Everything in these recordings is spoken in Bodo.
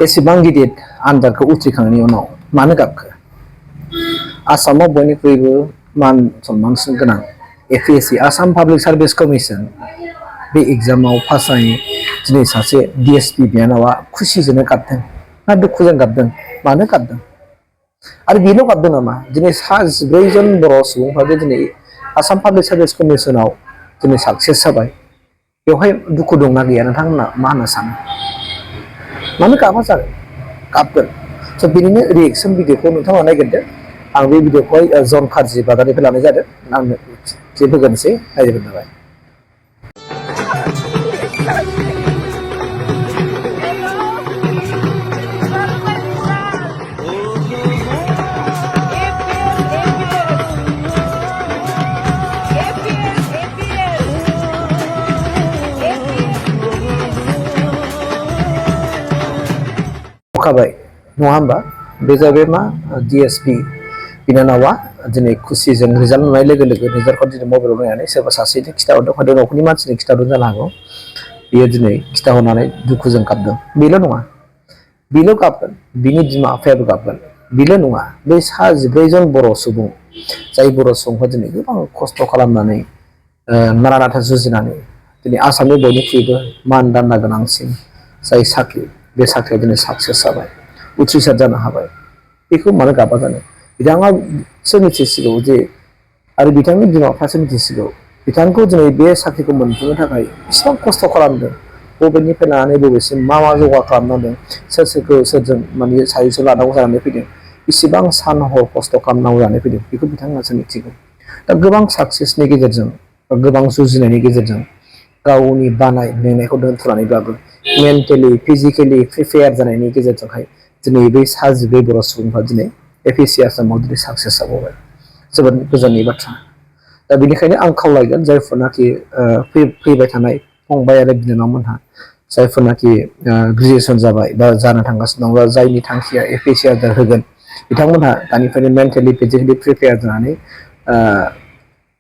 एसेबां गिदिर आनजादखौ उथ्रिखांनायनि उनाव मानो गाबखो? आसामाव बयनिख्रुइबो मान सन्मानसिन गोनां APSC Assam public service commission बे एग्जामाव पास जानाय दिनै सासे DSP बिनानावा खुसिजोंनो गाबदों ना दुखुजों गाबदों? मानो गाबदों? आरो बेल' गाबदों नामा? दिनै 14 जन बर' सुबुंफ्राबो दिनै आसाम पाब्लिक सार्भिस कमिसनाव दिनै साक्सेस जाबाय। बेवहाय दुखु दंना गैया नोंथांमोना मा होनना सानो? मानो गाबा जागोन? गाबगोन। स' बिनिनो रिएक्सन भिडिअखौ नोंथाङा नायग्रोदो। आं बे भिडिअखौहाय जन खारजि बाजारनिफ्राय लानाय जादों। आंनो क्लिप होगोनसै नायजोबनो थाबाय। खाबाय नङा होमबा? बे जाबाय मा DSP बिनानावा दिनै खुसिजों रिजाल्ट नुनाय लोगो लोगो रिजाल्टखौ दिनै मबाइलाव नायनानै सोरबा सासेनो खिथाहरदों हयथ' न'खरनि मानसिनो खिथाहरदों जानो हागौ। बियो दिनै खिथाहरनानै दुखुजों गाबदों। बेल' नङा, बेल' गाबगोन, बिनि बिमा बिफायाबो गाबगोन। बेल' नङा, बै 14 जन बर' सुबुं जाय बर' सुबुंफ्रा दिनै गोबां खस्थ' खालामनानै नारा नाथा जुजिनानै दिनै आसामनि बयनिख्रुइबो मानदान्दा गोनांसिन जाय साख्रि, बे साख्रियाव दिनै साक्सेस जाबाय, उथ्रिसार जानो हाबाय। बेखौ मानो गाबा जानो? बिथाङासो मिथिसिगौ जे आरो बिथांनि बिमा बिफायासो मिथिसिगौ बिथांखौ दिनै बे साख्रिखौ मोनफुंनो थाखाय बेसेबां खस्थ' खालामदों, बबेनिफ्राय लानानै बबेसिम मा मा जगार खालामनांदों, सोर सोरखौ सोरजों माने साजेसन लानांगौ जानानै फैदों, बेसेबां सान हर खस्थ' खालामनांगौ जानानै फैदों, बेखौ बिथांमोनासो मिथिगौ। दा गोबां साक्सेसनि गेजेरजों, गोबां जुजिनायनि गेजेरजों गावनि बानाय मेंनायखौ दोनथ'नानैब्लाबो मेन्टेलि फिजिकेलि प्रिपेयार जानायनि गेजेरजोंहाय दिनै बै 14 बर' सुबुंफ्रा दिनै APSC आसामाव दिनै साक्सेस जाबावबाय। जोबोद गोजोननि बाथ्रा। दा बेनिखायनो आं खावलायगोन जायफोरनाखि फैबाय थानाय फंबाय आरो बिनानावमोनहा जायफोरनाखि ग्रेजुवेसन जाबाय बा जानो थांगासिनो दं, जायनि थांखिया APSC आनजाद होगोन, बिथांमोनहा दानिफ्रायनो मेन्टेलि फिजिकेलि प्रिपेयार जानानै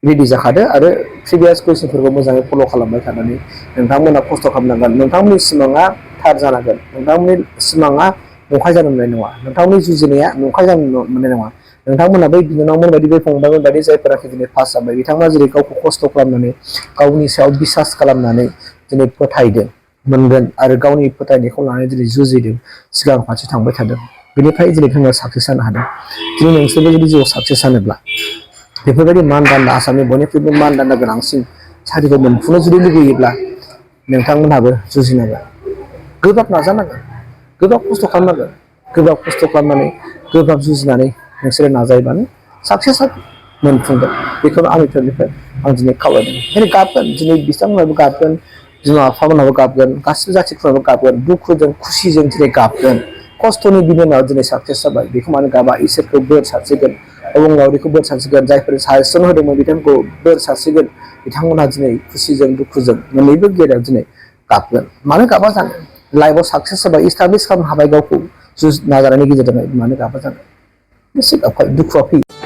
रेडि जाखादो आरो प्रिभियास कुइसनफोरखौ मोजाङै फल' खालामबाय थानानै नोंथांमोना खस्थ' खालामनांगोन। नोंथांमोननि सिमाङा थार जानांगोन, नोंथांमोननि सिमाङा नंखाय जानो मोननाय नङा, नोंथांमोननि जुजिनाया नंखाय जानो मोननाय नङा। नोंथांमोना बै बिनानावमोन बायदि, बै फंबायमोन बायदि जायफोराखि दिनै पास जाबाय, बिथांमोना जेरै गावखौ खस्थ' खालामनानै गावनि सायाव बिसास खालामनानै दिनै फोथायदों मोनगोन आरो गावनि फोथायनायखौ लानानै दिनै जुजिदों, सिगां फारसे थांबाय थादों, बेनिफ्राय दिनै बिथांमोना साक्सेस जानो हादों। दिनै नोंसोरबो जुदि जिउआव साक्सेस जानोब्ला बेफोरबायदि मानदान्दा आसामनि बयनिख्रुइबो मानदान्दा गोनांसिन साख्रिखौ मोनफुंनो जुदि लुबैयोब्ला नोंथांमोनहाबो जुजिनांगोन, गोब्राब नाजानांगोन, गोब्राब खस्थ' खालामनांगोन। गोब्राब खस्थ' खालामनानै, गोब्राब जुजिनानै नोंसोरो नाजायोबानो साक्सेस मोनफुंगोन। बेखौनो आंनि तरफनिफ्राय आं दिनै खावलायदों। दिनै गाबगोन, दिनै बिथांमोनाबो गाबगोन, बिमा बिफामोनाबो गाबगोन, गासिबो जाथिफ्राबो गाबगोन, दुखुजों खुसिजों दिनै गाबगोन। खस्थ'नि बिनिउनाव दिनै साक्सेस जाबाय, बेखौ मानो गाबा? इसोरखौ बोर सारस्रिगोन, अबंलावरिखौ बोर सारस्रिगोन, जायफोर साजेसन होदोंमोन बिथांखौ बोर सारस्रिगोन। बिथांमोनहा दिनै खुसिजों दुखुजों मोननैबो गेजेराव दिनै गाबगोन। मानो गाबा जानो? लाइफआव साक्सेस जाबाय, इस्टाब्लिस खालामनो हाबाय गावखौ नाजानायनि गेजेरजों, मानो गाबा जानो? एसे गाबखायो, दुखुआ फैयो।